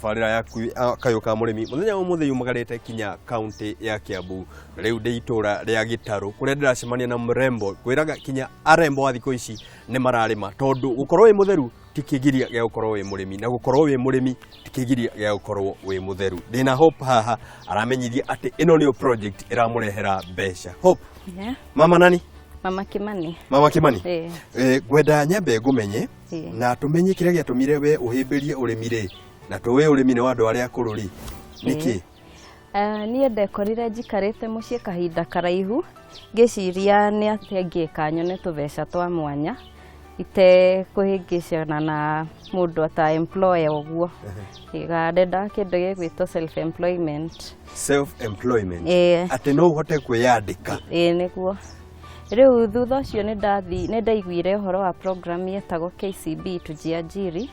Tabarĩra yaku kayũ ka mũrĩmi mũthenya wa ũmũthĩ yumagarĩte kinya kaunti ya Kiambu na rĩu ndĩ itũra rĩa Gĩtarũ kũrĩa ndĩracemania na mrembo kwĩraga kinya arembo a thikũ ici nĩ mararĩma tondũ gũkorwo wĩ mũtheru ti kĩgiria gĩa gũkorwo wĩ mũrĩmi na gũkorwo wĩ mũrĩmi ti kĩgiria gĩa gũkorwo wĩ mũtheru. Ndĩna Hope haha aramenyithia atĩ ĩno nĩyo project ĩramũrehera mbeca. Hope, Yeah. mama nani? Mama Kimani. Mama Kimani. Eh. Ngwenda nyambe ngũmenye na tũmenye kĩrĩa gĩatũmire we ũhĩmbĩrie ũrĩmi rĩ, na tũĩ ũrĩmi nĩ wa andũ arĩa akũrũ rĩ, nĩkĩ? Niĩ ndekorire njikarĩte mũciĩ kahinda karaihu ngĩciria nĩ atĩa ingĩka nyone tũbeca twa mwanya itekũhĩngĩcana na mũndũ ata employer ũguo. Ndendaga kĩndũ gĩgwĩtwo self employment. Self employment. Ĩĩ. Atĩ no ũhote kwĩyandĩka. Ĩĩ nĩguo. Rĩu thutha ũcio nĩ ndaiguire ũhoro wa program yetagwo KCB Tujiajiri.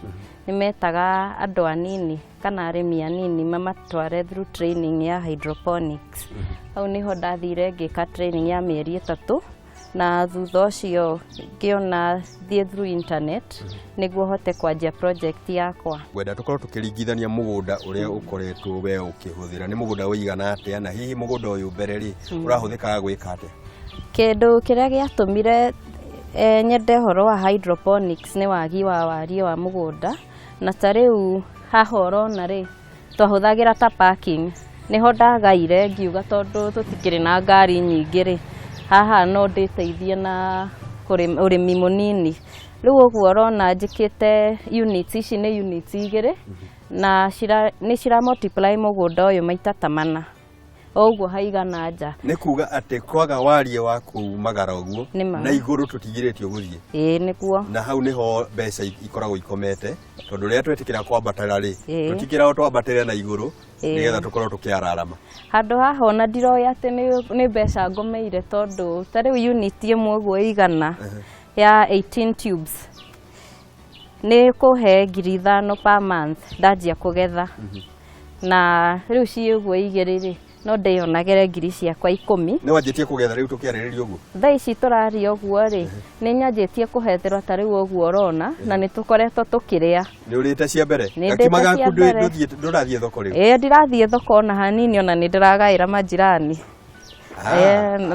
Nĩ metaga andũ anini kana arĩmi anini mamatware through training ya hydroponics. Hau nĩho ndathire ngĩka training ya mĩeri 3, na thutha ũcio ngĩona thiĩ through internet nĩguo hote kwanjia project yakwa. Ngwenda tũkorwo tũkĩringithania mũgũnda ũrĩa ũkoretwo we ũkĩhũthĩra, nĩ mũgũnda ũigana atĩa, na hihi mũgũnda ũyũ mbere rĩ ũrahũthĩkaga gwĩka atĩa? Kĩndũ kĩrĩa gĩatũmire nyende ũhoro wa hydroponics nĩ wagi wa wariĩ wa mũgũnda, na ta rĩu haha ũrona rĩ twahũthagĩra ta parking, nĩho ndagaire ngiuga tondũ tũtikĩrĩ na ngari nyingĩ rĩ, haha no ndĩteithie na ũrĩmi mũnini. Rĩu ũguo ũrona njĩkĩte units ici nĩ units 2, na nĩ cira multiply mũgũnda ũyũ maita ta 4, o ũguo haigana nja. Nĩ kuga atĩ kwaga wariĩ wa kumagara ũguo na igũrũ tũtigirĩtio gũthiĩ. Ĩĩ nĩguo. Na hau nĩho mbeca ikoragwo ikomete, tondũ rĩrĩa twetĩkĩra kwambatĩra rĩ, tũtikĩragwo twambatĩre na igũrũ nĩgetha tũkorwo tũkĩararama. Handũ haha ona ndiroĩ atĩ nĩ mbeca ngomeire, tondũ ta rĩu unit ĩmwe ũguo igana ya 18 tubes nĩ kũhe 5,000 per month ndanjia kũgetha. Na rĩu ciĩ ũguo igĩrĩ rĩ, no ndĩyonagĩre ngiri ciakwa 10. Nĩ wanjĩtie kũgetha rĩu tũkĩarĩrĩria ũguo? Thaa ici tũraria ũguo rĩ, nĩ nyanjĩtie kũhetherwo ta rĩu ũguo ũrona, na nĩ tũkoretwo tũkĩrĩa. Nĩ ũrĩte cia mbere? Nĩ Gakima ndĩte cia gaku mbere. ndũrathiĩ thoko rĩu? Ĩĩ, ndirathiĩ thoko ona hanini, ona nĩ ndĩragaĩra majirani.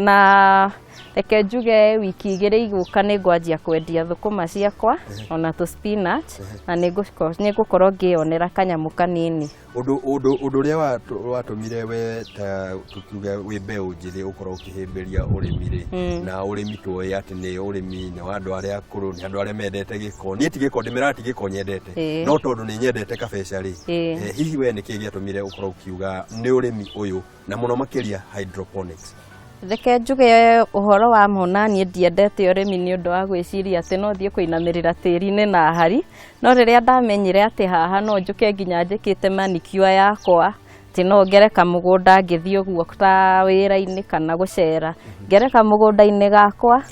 Na reke njuge wiki 2 igũka nĩ ngwanjia kwendia thũkũma ciakwa ona tũ spinach, na nĩ ngũkorwo ngĩyonera kanyamũ kanini. Ũndũ ũrĩa watũmire we ta tukiuge wĩ mbeũ njĩthĩ ũkorwo ũkĩhĩmbĩria ũrĩmi rĩ, na ũrĩmi tũĩ atĩ nĩ ũrĩmi nĩ wa andũ arĩa akũrũ, nĩ andũ arĩa mendete gĩko. Niĩ ti gĩko ndĩmeraga, ti gĩko nyendete, no tondũ nĩ nyendete kabeca rĩ, hihi we nĩkĩ gĩatũmire ũkorwo ũkiuga nĩ ũrĩmi ũyũ na mũno makĩria hydroponics? Reke njuge ũhoro wa ma, niĩ ndiendete ũrĩmi nĩ ũndũ wa gwĩciria atĩ no thiĩ kũinamĩrĩra tĩri-inĩ na hari, no rĩrĩa ndamenyire atĩ haha no njũke nginya njĩkĩte manicure yakwa, atĩ no ngere kamũgũnda ngĩthiĩ ũguo ta wĩra-inĩ kana gũcera, ngere kamũgũnda-inĩ gakwa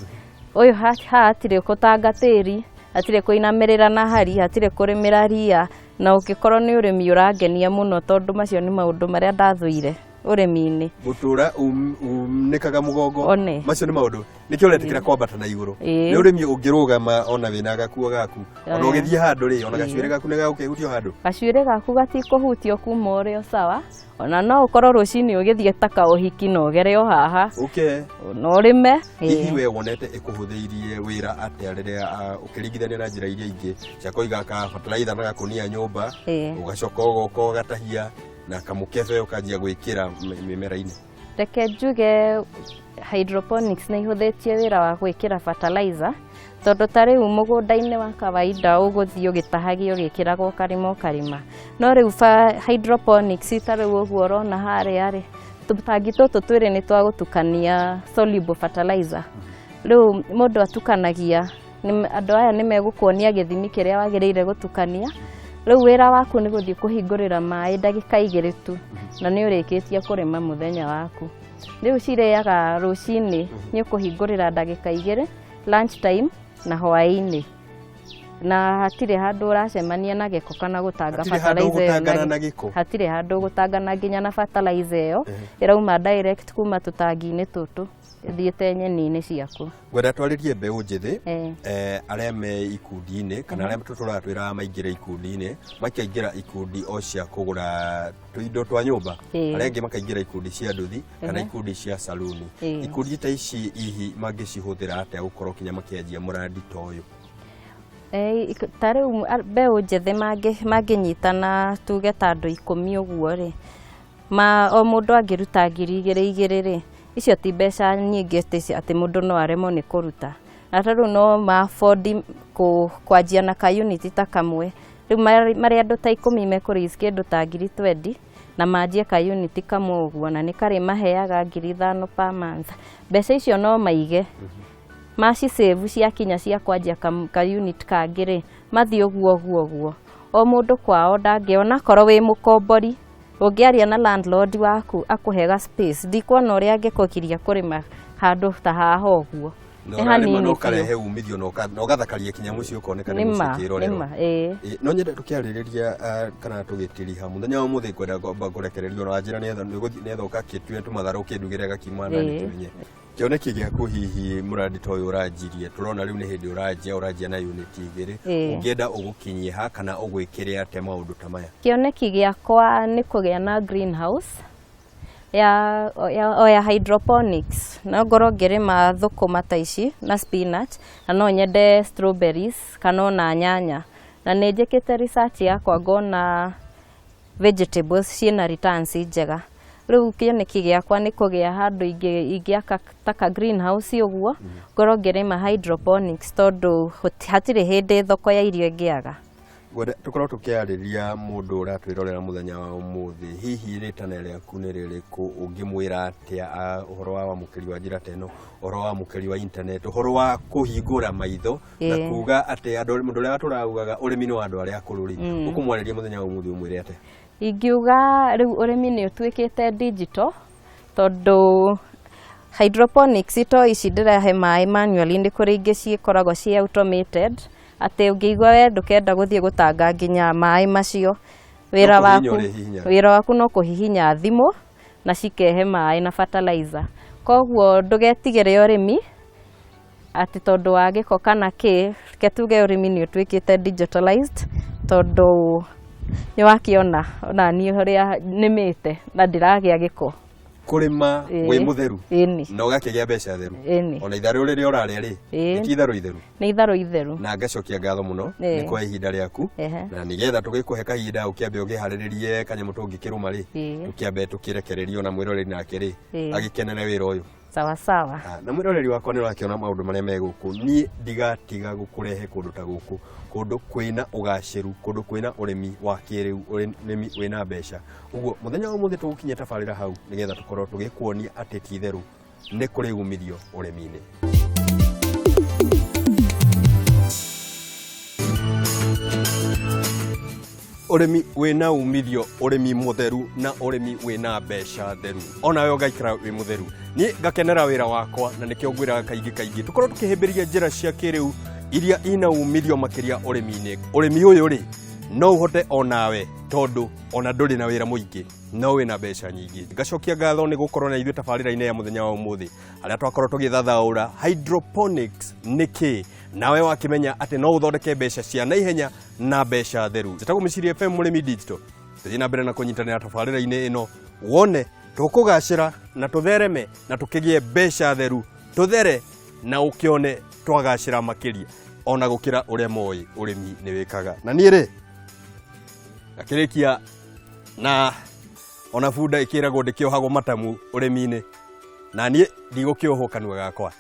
ũyũ haha hatirĩ gũtanga tĩri, hatirĩ kũinamĩrĩra na hari, hatirĩ kũrĩmĩra ria, na ũngĩkorwo nĩ ũrĩmi ũrangenia mũno, tondũ macio nĩ maũndũ marĩa ndathũire ũrĩmi-inĩ. Gũtũra unĩkaga mũgongo. One. Macio nĩ maũndũ nĩkĩo ũretĩkĩra kwambata na igũrũ. Nĩ ũrĩmi ũngĩrũgama ona wĩna gakuo gaku, ona ũgĩthiĩ handũ rĩ, ona gacuĩrĩ gaku nĩ gagũkĩhutio handũ. Gacuĩrĩ gaku gatikũhutio kuma ũrĩ o sawa, ona no ũkorwo rũcinĩ ũgĩthiĩ ta kaũhiki na ũgere o haha. No ũrĩme. Hihi we wonete ĩkũhũthĩirie wĩra atĩa rĩrĩa ũkĩringithania na njĩra iria ingĩ cia kũiga ka fertilizer na gakũnia nyũmba, ũgacoka ũgoka ũgatahia na kamũkebe ũkanjia gwĩkĩra mĩmera-inĩ? Reke njuge hydroponics nĩ ihũthĩtie wĩra wa gwĩkĩra fertilizer, tondũ ta rĩu mũgũnda-inĩ wa kawaida ũgũthiĩ ũgĩtahagia ũgĩkĩraga ũkarĩma ũkarĩma, no rĩu hydroponics ta rĩu ũguo ũrona harĩa rĩ, tũtangi tũtũ twĩrĩ nĩ twa gũtukania soluble fertilizer. Rĩu mũndũ atukanagia, andũ aya nĩ megũkuonia gĩthimi kĩrĩa wagĩrĩire gũtukania. Rĩu wĩra waku nĩ gũthiĩ kũhingũrĩra maĩ ndagĩka 2 tu, na nĩ ũrĩkĩtie kũrĩma mũthenya waku. Rĩu cirĩaga rũcinĩ, nĩ ũkũhingũrĩra ndagĩka 2, lunch time na hwaĩ-inĩ, na hatirĩ handũ ũracemania na gĩko kana gũtanga Hatirĩ handũ fertilizer ĩyo ũgũtangana na gĩko. Hatirĩ handũ ũgũtangana nginya na fertilizer ĩyo ĩrauma direct kuma tũtangi-inĩ tũtũ. Ĩthiĩte nyeni-inĩ ciaku. Ngwenda twarĩrie mbeũ njĩthĩ, arĩa me ikundi-inĩ kana arĩa tũtũraga twĩraga maingĩre ikundi-inĩ, makaingĩra ikundi o cia kũgũra tũindo twa nyũmba, arĩa angĩ makaingĩra ikundi cia nduthi kana ikundi cia saluni. Ikundi ta ici hihi mangĩcihũthĩra atĩa gũkorwo kinya makĩanjia mũrandi ta ũyũ? Ta rĩu mbeũ njĩthĩ mangĩnyitana tuge ta andũ 10 ũguo rĩ, o mũndũ angĩruta ngiri igĩrĩ igĩrĩ rĩ, icio ti mbeca nyingĩ atĩ mũndũ no aremwo nĩ kũruta. Na ta rĩu no ma-afford kwanjia na ka unit ta kamwe. Rĩu marĩ andũ ta 10 mekũ raise kĩndũ ta ngiri 20 na manjie ka unit kamwe ũguo, na nĩ karĩmaheaga ngiri 5 per month. Mbeca icio no maige. Maci save ciakinya cia kwanjia ka unit kangĩ rĩ, mathiĩ ũguo ũguo ũguo. O mũndũ kwao ndangĩona, korwo wĩ mũkombori, ũngĩaria na landlord waku akũhe ga space, ndikuona ũrĩa angĩkũgiria kũrĩma handũ ta haha ũguo. Na Nĩ ũrarĩma hanini na biũ. ũkarehe umithio na ũgathakaria kinya mũciĩ ũkoneka nĩ Nĩ mũciĩ ma, kĩrorerwa. nĩ ma, ĩĩ. No nyende tũkĩarĩrĩria, kana tũgĩtiriha mũthenya wa ũmũthĩ, ngwenda ngwamba kũrekererio na wanjĩra nĩgetha ũgakĩtue tũmatharũ ũkĩndugĩre gakima na nĩkĩmenye. Kĩoneki gĩaku hihi mũrandi ta ũyũ ũranjirie, tũrona rĩu nĩ hĩndĩ ũranjia na unit 2, ũngĩenda ũgũkinyie ha kana ũgwĩkĩre atĩa maũndũ ta maya? Kĩoneki gĩakwa nĩ kũgĩa na greenhouse ya hydroponics. No ngorwo ngĩrĩma thũkũma ta ici na spinach, na no nyende strawberries kana ona nyanya. Na nĩ njĩkĩte research yakwa ngona vegetables ciĩna returns njega. Rĩu kĩoneki gĩakwa nĩ kũgĩa handũ ingĩaka ta ka greenhouse ũguo, ngorwo ngĩrĩma hydroponics, tondũ hatirĩ hĩndĩ thoko ya irio ĩngĩaga. Ngwenda tũkorwo tũkĩarĩria mũndũ ũratwĩrorera mũthenya wa ũmũthĩ, hihi rĩtana rĩaku nĩ rĩrĩkũ, ũngĩmwĩra atĩa, ũhoro wa wamũkĩri wa njĩra ta ĩno, ũhoro wa wamũkĩri wa internet, ũhoro wa kũhingũra maitho na kuga atĩ mũndũ ũrĩa tũraugaga ũrĩmi nĩ wa andũ arĩa akũrũ rĩ, ũkũmwarĩria mũthenya wa ũmũthĩ ũmwĩre atĩa? Ingiuga rĩu ũrĩmi nĩ ũtuĩkĩte digital, tondũ hydroponics to ici ndĩrahe maĩ manually, nĩ kũrĩ ingĩ cikoragwo ci automated, atĩ ũngĩigua we ndũkenda gũthiĩ gũtanga nginya maĩ macio, No kũhihinya ũrĩhihinya. wĩra waku no kũhihinya thimũ na cikehe maĩ na fertilizer. Koguo ndũgetigĩre ũrĩmi atĩ tondũ wa gĩko kana kĩ, reke tuge ũrĩmi nĩ ũtuĩkĩte digitalized, tondũ nĩ wakĩona ona niĩ ũrĩa nĩmĩte na ndĩragĩa gĩko. Kũrĩma wĩ mũtheru na ũgakĩgĩa mbeca theru. Ona itharũ rĩrĩa ũrarĩa rĩ, nĩ ti itharũ itheru. Nĩ itharũ itheru. Na ngacokia ngatho mũno nĩ kwa ihinda rĩaku. Na nĩgetha tũgĩkũhe kahinda ũkĩambe ũkĩharĩrĩrie kanyamũ tũngĩkĩrũma rĩ, tũkĩambe tũkĩrekererie ona mwĩroreri nake rĩ, agĩkenere wĩra ũyũ. Sawa sawa. Na mwĩroreri wakwa nĩ ũrakĩona maũndũ marĩa me gũkũ. Niĩ ndigatiga gũkũrehe kũndũ ta gũkũ, kũndũ kwĩna ũgacĩru, kũndũ kwĩna ũrĩmi wa kĩrĩu, ũrĩmi wĩna mbeca. Ũguo mũthenya wa ũmũthĩ tũgũkinyia tabarĩra hau nĩgetha tũkorwo tũgĩkuonia atĩ ti itherũ nĩ kũrĩ umithio ũrĩmi-inĩ. Ũrĩmi wĩna umithio, ũrĩmi mũtheru na ũrĩmi wĩna mbeca theru. Onawe ũgaikara wĩ mũtheru. Niĩ ngakenera wĩra wakwa na nĩkĩo ngwĩraga kaingĩ kaingĩ tũkorwo tũkĩhĩmbĩria njĩra cia kĩrĩu iria ina umithio makĩria ũrĩmi-inĩ. Ũrĩmi ũyũ rĩ, no ũhote onawe tondũ ona ndũrĩ na wĩra mũingĩ, no wĩna mbeca nyingĩ. Ngacokia ngatho nĩ gũkorwo na ithuĩ tabarĩra-inĩ ya mũthenya wa ũmũthĩ, harĩa twakorwo tũgĩthathaũra hydroponics nĩ kĩ, nawe wakĩmenya atĩ no ũthondeke mbeca cia naihenya na mbeca theru. Njĩtagwo Mĩciria FM Mũrĩmi Digital. Tũthiĩ na mbere na kũnyitanĩra tabarĩra-inĩ ĩno, wone tũkũgacĩra na tũthereme na tũkĩgĩe mbeca theru, tũthere na ũkĩone twagacĩra makĩria ona gũkĩra ũrĩa moĩ ũrĩmi nĩ wĩkaga. Na niĩ rĩ, ngakĩrĩkia na ona bunda ĩkĩragwo ndĩkĩohagwo matamu ũrĩmi-inĩ, na niĩ ndigũkĩohwo kanua gakwa.